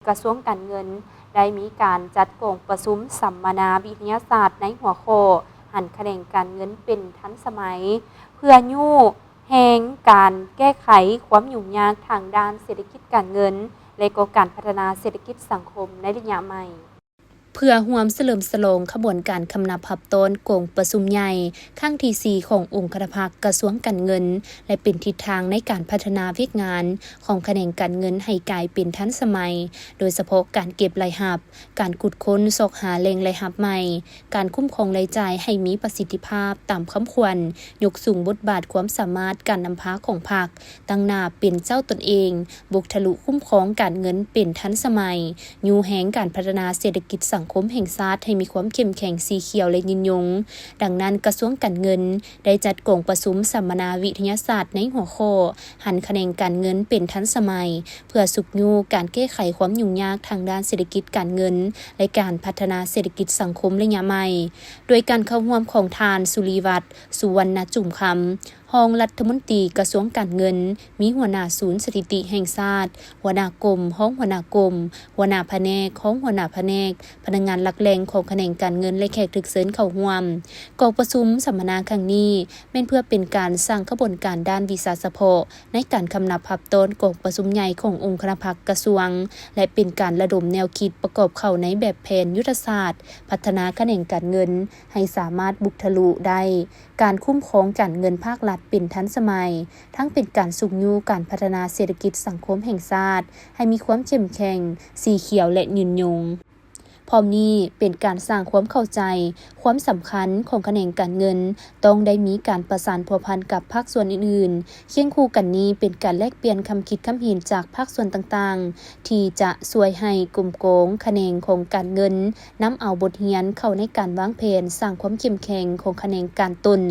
ກະຊວງການເງິນ ໄດ້ມີການຈັດກອງປະຊຸມສຳມະນາວິທະຍາສາດໃນຫົວຂໍ້ ຫັນຂະແໜງການເງິນເປັນທັນສະໄໝ ເພື່ອຍູ້ແຮງການແກ້ໄຂຄວາມຫຍຸ້ງຍາກທາງດ້ານເສດຖະກິດການເງິນ ແລະ ກໍການພັດທະນາເສດຖະກິດສັງຄົມໃນໄລຍະໃໝ່. ເພື່ອຮ່ວມສະເຫຼີມສະຫຼອງຂະບວນການຄຳນັບຮັບຕ້ອນກອງປະຊຸມໃຫຍ່ຄັ້ງທີສີ່ຂອງອົງຄະນະພັກກະຊວງການເງິນ ແລະ ເປັນທິດທາງໃນການພັດທະນາວຽກງານຂອງຂະແໜງການເງິນໃຫ້ກາຍເປັນທັນສະໄໝ ໂດຍສະເພາະການເກັບລາຍຮັບ, ການຂຸດຄົ້ນຊອກຫາແຫຼ່ງລາຍຮັບໃໝ່, ການຄຸ້ມຄອງລາຍຈ່າຍໃຫ້ມີປະສິດທິພາບຕາມຄຳຂວັນ, ຍົກສູງບົດບາດຄວາມສາມາດການນຳພາຂອງພັກ, ຕັ້ງໜ້າເປັນເຈົ້າຕົນເອງ, ບຸກທະລຸຄຸ້ມຄອງການເງິນເປັນທັນສະໄໝ, ຍູ້ແຮງການພັດທະນາເສດຖະກິດສັງຄົມແຫ່ງຊາດໃຫ້ມີຄວາມເຂັ້ມແຂງ, ສີຂຽວ ແລະ ຍືນຍົງ. ດັ່ງນັ້ນ, ກະຊວງການເງິນໄດ້ຈັດກອງປະຊຸມສຳມະນາວິທະຍາສາດໃນຫົວຂໍ້ ຫັນຂະແໜງການເງິນເປັນທັນສະໄໝ ເພື່ອຊຸກຍູ້ການແກ້ໄຂຄວາມຫຍຸ້ງຍາກທາງດ້ານເສດຖະກິດການເງິນ ແລະ ການພັດທະນາເສດຖະກິດສັງຄົມໄລຍະໃໝ່ ໂດຍການເຂົ້າຮ່ວມຂອງທ່ານ ສຸລິວັດ ສຸວັນນະຈຸມຄຳ ຮອງລັດຖະມົນຕີກະຊວງການເງິນ, ມີຫົວໜ້າສູນສະຖິຕິແຫ່ງຊາດ, ຫົວໜ້າກົມ, ຮອງຫົວໜ້າກົມ, ຫົວໜ້າພະແນກ, ຮອງຫົວໜ້າພະແນກ, ພະນັກງານຫຼັກແຫຼ່ງຂອງຂະແໜງການເງິນ ແລະ ແຂກຖືກເຊີນເຂົ້າຮ່ວມ. ກອງປະຊຸມສຳມະນາຄັ້ງນີ້ ແມ່ນເພື່ອເປັນການສ້າງຂະບວນການດ້ານວິຊາສະເພາະໃນການຄຳນັບຮັບຕ້ອນກອງປະຊຸມໃຫຍ່ຂອງອົງຄະນະພັກກະຊວງ ແລະ ເປັນການລະດົມແນວຄິດປະກອບເຂົ້າໃນແບບແຜນຍຸດທະສາດພັດທະນາຂະແໜງການເງິນໃຫ້ສາມາດບຸກທະລຸໄດ້ ການຄຸ້ມຄອງການເງິນພາກລັດເປັນທັນສະໄໝ ທັງເປັນການຊຸກຍູ້ການພັດທະນາເສດຖະກິດສັງຄົມແຫ່ງຊາດໃຫ້ມີຄວາມເຂັ້ມແຂງ, ສີຂຽວ ແລະ ຍືນຍົງ. ພ້ອມນີ້ເປັນການສ້າງຄວາມເຂົ້າໃຈຄວາມສຳຄັນຂອງຂະແໜງການເງິນ ຕ້ອງໄດ້ມີການປະສານພົວພັນກັບພາກສ່ວນອື່ນໆ. ຄຽງຄູ່ກັນນີ້ເປັນການແລກປ່ຽນຄຳຄິດຄຳເຫັນຈາກພາກສ່ວນຕ່າງໆ ທີ່ຈະຊ່ວຍໃຫ້ກົມກອງຂະແໜງຂອງການເງິນ ນຳເອົາບົດຮຽນເຂົ້າໃນການວາງແຜນສ້າງຄວາມເຂັ້ມແຂງຂອງຂະແໜງການຕົນ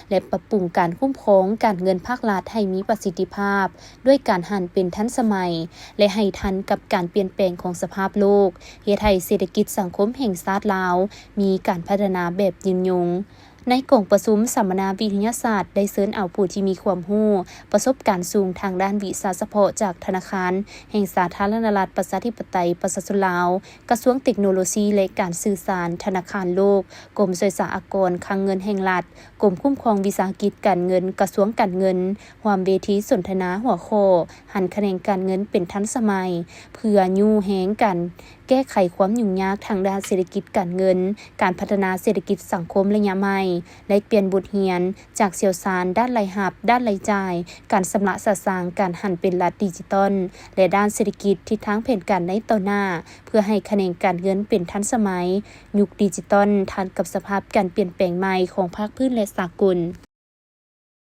ແລະ ປັບປຸງການຄຸ້ມຄອງການເງິນພາກລັດໃຫ້ມີປະສິດທິພາບ ດ້ວຍການຫັນເປັນທັນສະໄໝ ແລະ ໃຫ້ທັນກັບການປ່ຽນແປງຂອງສະພາບໂລກ, ເຮັດໃຫ້ເສດຖະກິດສັງຄົມແຫ່ງຊາດລາວມີການພັດທະນາແບບຍືນຍົງ. ໃນກອງປະຊຸມສຳມະນາວິທະຍາສາດ ໄດ້ເຊີນເອົາຜູ້ທີ່ມີຄວາມຮູ້, ປະສົບການສູງທາງດ້ານວິຊາສະເພາະຈາກທະນາຄານແຫ່ງສາທາລະນະລັດ ປະຊາທິປະໄຕ ປະຊາຊົນລາວ, ກະຊວງເຕັກໂນໂລຊີ ແລະ ການສື່ສານ, ທະນາຄານໂລກ, ກົມສ່ວຍສາອາກອນຄັງເງິນແຫ່ງລັດ, ກົມຄຸ້ມຄອງວິສາຫະກິດການເງິນ, ກະຊວງການເງິນ ຮ່ວມເວທີສົນທະນາຫົວຂໍ້ ຫັນຂະແໜງການເງິນເປັນທັນສະໄໝ ເພື່ອຍູ້ແຮງການແກ້ໄຂຄວາມຫຍຸ້ງຍາກທາງດ້ານເສດຖະກິດການເງິນ, ການພັດທະນາເສດຖະກິດສັງຄົມໄລຍະໃໝ່, ແລກປ່ຽນບົດຮຽນຈາກຊ່ຽວຊານດ້ານລາຍຮັບ, ດ້ານລາຍຈ່າຍ, ການຊຳລະສະສາງ, ການຫັນເປັນລັດດິຈິຕອນ ແລະ ດ້ານເສດຖະກິດ, ທິດທາງແຜນການໃນຕໍ່ໜ້າ ເພື່ອໃຫ້ຂະແໜງການເງິນເປັນທັນສະໄໝ, ຍຸກດິຈິຕອນ, ທັນກັບສະພາບການປ່ຽນແປງໃໝ່ຂອງພາກພື້ນ ແລະ ສາກົນ.